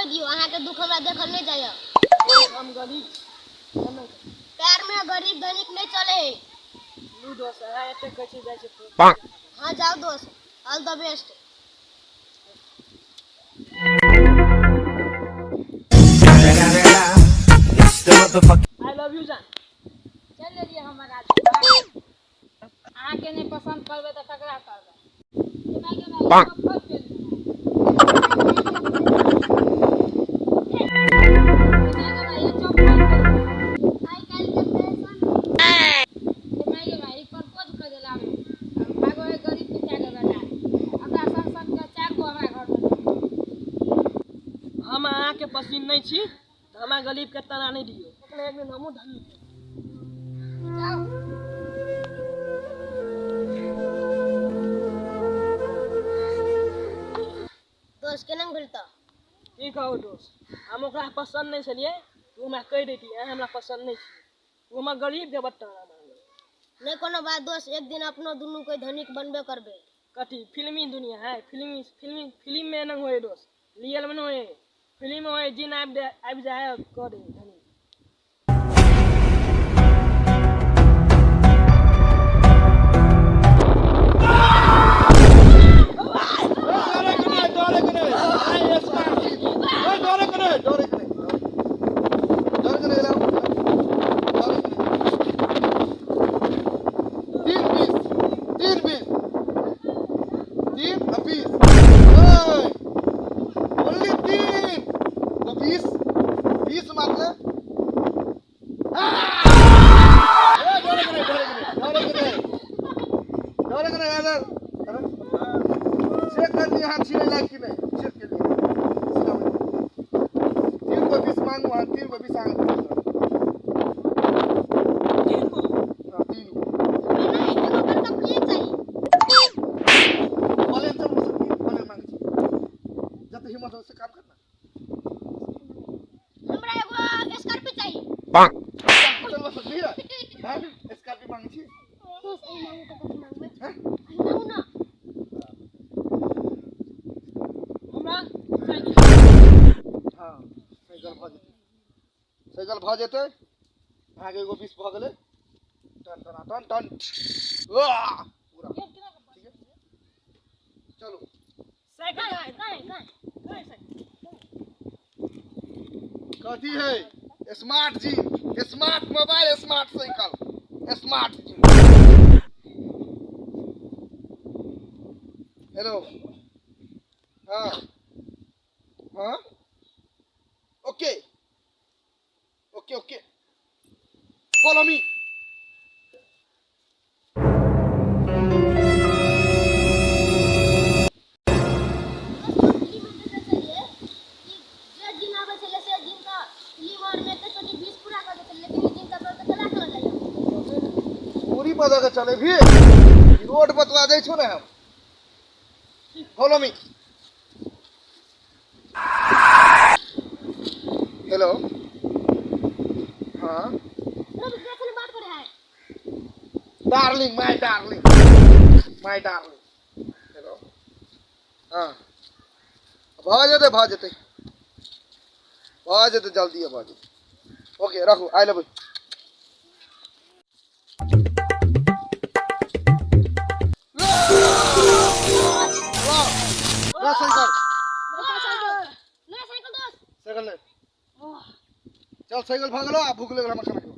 कहि दियौ, अहाँके दुख हमरा देखल नहि जाइए। हम गरीब छी। प्यार में गरीब धनिक नहीं चले है। लू दोस्त, अहाँ एते कहै छी, जाइ छी। हाँ जाओ दोस्त, all the best. I love you जान। चलि लेलियै हमर राज। अहाँके नहि पसन्द करबै तऽ ककरा करबै? केना केना खोलि देलियै। केना केना ई चप्पल। आइ काल्हि के फैशन। माय गे माय, ई प्रपोज कर देला। भागो है गरीब पिता के बेटा। हमरा संग संग के चारि गो हमरा घर में। हम अहाँके पसिन नहि छी तऽ हमरा गरीबके ताना नहि दियौ। एक ने एक दिन हमहूँ धनी हेबै। जाउ। दोस्त, केना भेल तऽ? की कहू दोस्त, हम ओकरा पसन्द नहि छलियै। ओ हमरा कहि दैतियै, अहाँ हमरा पसन्द नहि छियै। ओ हमरा गरीबके बड ताना मारलै। नहीं कोनो बात दोस्त, एक दिन अपनो दुनू के धनिक बनबे करबे। कथी फिल्मी दुनिया है? फिल्मी फिल्मी फिल्म में नहि होए दोस्त, रियल में नहि होए, फिल्म में होए। जिन आबि दे आबि जाए कऽ दे धनी। डरे के नहीं, डरे के नहीं। आई स्मार्ट जी। ओए, डरे के नहीं, डरे के नहीं, डरे के नहीं। लाओ, डरे के नहीं। तीन बीस, तीन बीस, तीन आ 20। ओए, ओनली तीन तो 20, 20 मात्र। ए, डरे के नहीं, डरे के नहीं, डरे के नहीं, डरे के नहीं। इधर चेक कर लिया, हाथ छिले लायक कि नहीं, चेक कर लिया। तीन गो 20 मांगू। हाँ, तीन गो 20 आगे। तीन गो। हाँ, तीन गो। नहीं, एगो बड़का प्लेन चाहिए। प्लेन चल, प्लेन मांगे छी। जब हिम्मत हो से काम करना। हमरा एगो स्कॉर्पियो चाहिए। चल बस लिया। हाँ, स्कॉर्पियो मांगे छी। दोस्त, अहीं मांगू तऽ कथी मांगबै? हैं? अहीं मांगू ना। हमरा साइकिल। हाँ, साइकिल भऽ जेतै, साइकिल भऽ जेतै। अहाँके एगो 20 भऽ गेलै। टन टन टन टन, वाह, पूरा ठीक है, चलू। साइकिल। गाय गाय गाय। कहाँ है साइकिल? कथी है? स्मार्ट जी, smart mobile, smart cycle, smart जी। हेलो, हाँ हाँ, okay okay okay, follow me. Film में देखै छलियै कि जे जिन आबै छलै से जिन तऽ फिल्म आर में एते छोटी 20 पूरा कऽ दै छलै, लेकिन ई जिन तऽ के चला के लऽ जाइए। पूरी बदल के चले भी रोड बतवा दै छो ने हम। Follow me. हेलो, हाँ। रवि देखने बात करे है। Darling, my darling, my darling. Hello, हाँ, भऽ जेतै, भऽ जेतै, भऽ जेतै, जल्दिए भऽ जेतै। ओके, राखू, I love you. Cycle. नया साइकिल दोस्त। साइकिल ले चल। साइकिल भऽ गेलो आ भूख लगल हमरा, खाना खेबो।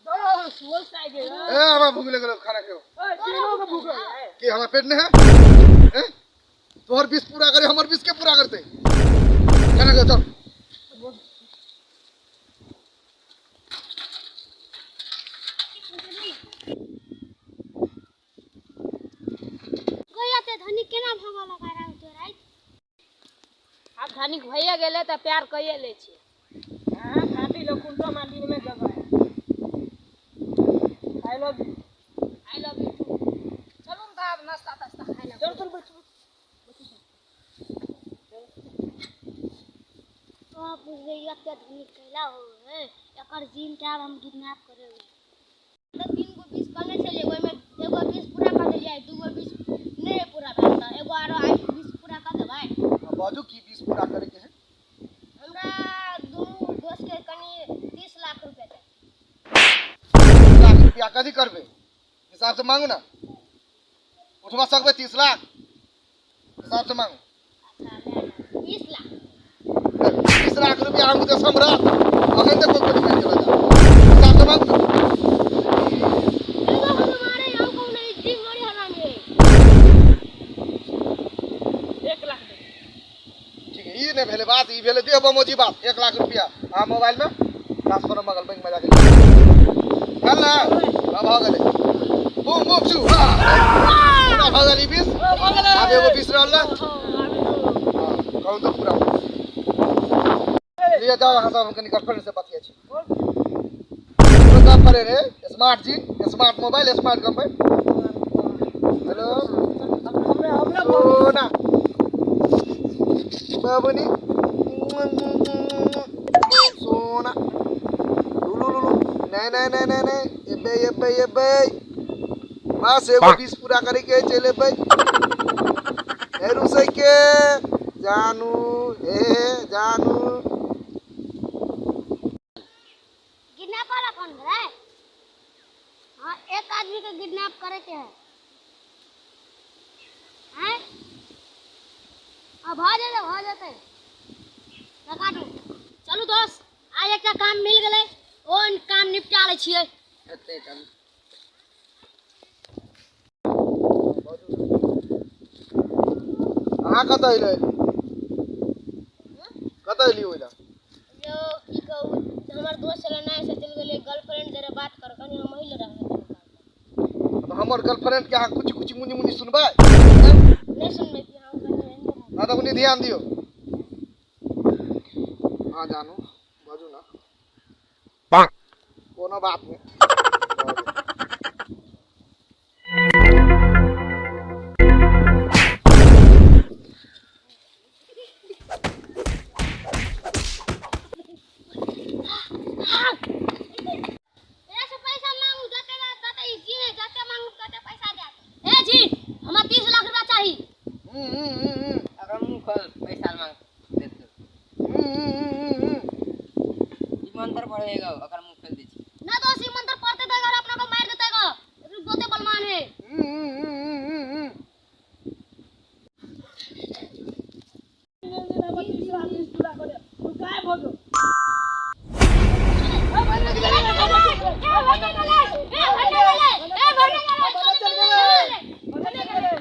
दोस्त, वो साइकिल। ए, हमरा भूख लगल, खाना खेबो। ओए, तीनों के भूख लग है। कि हमरा पेट नहीं है? हैं? तोहर 20 पूरा करे, हमर 20 के पूरा करते। खाना खा, चल। कोई आते धनिक केना भगऽ लगा रहा तो राइत। आब धनिक भइए गेलै तऽ प्यार कइए लै छी। हाँ, खाती लो कुंटो मा दिन में जगह है। I love you. I love you too. चलू ने तऽ आब नाश्ता तास्ता खाइ लए। चल चल, बैठ। तो आप बुझ गई एते धनिक कैला हो है। एकर जिन के आब हम किडनैप करे। तऽ तीन गो 20 कहने छलियै, ओहिमे एगो 20 पूरा कऽ देलियै, दू गो 20 नहि पूरा भेल, तऽ एगो आरो आइ 20 पूरा कऽ देबै। बाजू की 20 पूरा करे के है। हमरा दुनू दोस्त के कनी 30 लाख रुपया चाही। 30 लाख रुपया कथी करबे? हिसाब से मांगू ना, उठवा सकबे 30 लाख? हिसाब से मांगू। अच्छा, ले ले, 20 लाख। 30 लाख रुपया हम देश हमरा अखन तक कोई नहीं चला जा। हिसाब से मांगू ना। एगो हम मारे हम कहू नहीं जिन बड़ी हरामी है। 1 लाख दे। ठीक है, ई नहीं भेले बात, ई भेले देह बमोजी बात। 1 लाख रुपया हाँ मोबाइल में ट्रांसफर मगल बैंक में जाके चल ना। हाँ भऽ गेलै। बूम बूम चू पूरा भऽ गेल। ई 20 आब एगो 20 रहल ना। हाँ कहूँ तऽ पूरा लिए जाओ। अहाँ सब हम कनी गर्लफ्रेंड से बतिया छी। गप करे रे स्मार्ट जी, smart mobile, smart company. Hello सोना बाबुनी सोना लुलु लुलु नहीं नहीं नहीं नहीं नहीं एबे एबे एबे बस एगो 20 पूरा करे के चल एबे हे रुसै के जानू हे जानू। किडनैप वाला फोन है। हाँ, एक आदमी के किडनैप करे के है। हैं? हाँ, भा जेतै, भा जेतै। काटू। चलू दोस्त, आज एकटा काम मिल गेलै, ओ काम निपटा लै छियै। हेतै चलू। अहाँ कतऽ एलै? कतऽ एलियै ओहि लए? यो की कहू, हमर दोस्त छलै नहि से चलि गेलै गर्लफ्रेंड जरे बात कर, कनी हम ओहि लए रहबै। तऽ हमर गर्लफ्रेंड के अहाँ कुछ कुछ मुनि मुनि सुनबै? नहि सुनबै कि हम कनी एहन रहबै। हाँ तऽ कनी ध्यान दियौ। हाँ जानू बाजू ना, कोनो बात नहीं। से पैसा मांगू जते तते ई जी है, जते मांगू तते पैसा देत। ए जी, हमरा 30 लाख रुपया चाही। हम्म, हम्म, हम्म, हम्म। अगर मुँह खोल पैसा मांग देतौ। हम्म, हम्म, हम्म, हम्म। ई मंत्र पढ़ेगा अगर मुँह खोल दै छी। ना दोस्त, ई मंत्र पढ़ते तो अगर अपना को मार देते गो, एकरो बहुते बलवान है। हम्म, हम्म, हम्म, हम्म, हम्म। 30 लाख 20 पूरा करे तू गायब हो जो। ए भरने गेलै, ए भरने गेलै, ए भरने गेलै, ए भरने गेलै, चल गेलै। भरने गेलै।